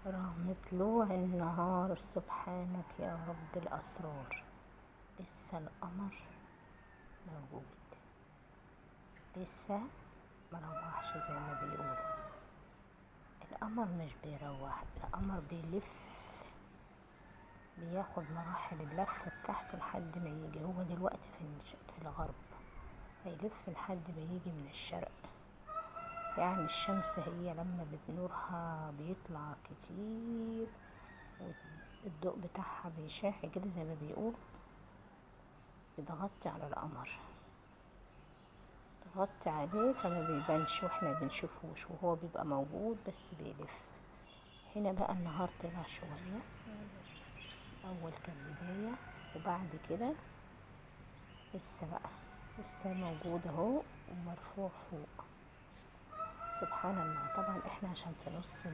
رغم طلوع النهار. سبحانك يا رب الأسرار، لسه القمر موجود، لسه مروحش زي ما بيقولوا. القمر مش بيروح، القمر بيلف، بياخد مراحل اللفة بتاعته لحد ما يجي. هو دلوقتي في الغرب، هيلف لحد ما يجي من الشرق. يعني الشمس هي لما بنورها بيطلع كتير والضوء بتاعها بيشع كده زي ما بيقولوا، بتغطي على القمر، تغطي عليه فما بيبانش واحنا بنشوفوش، وهو بيبقى موجود بس بيلف. هنا بقى النهار طلع شوية، أول كان بداية، وبعد كده لسه بقى لسه موجود اهو ومرفوع فوق. سبحان الله. طبعا احنا عشان في نص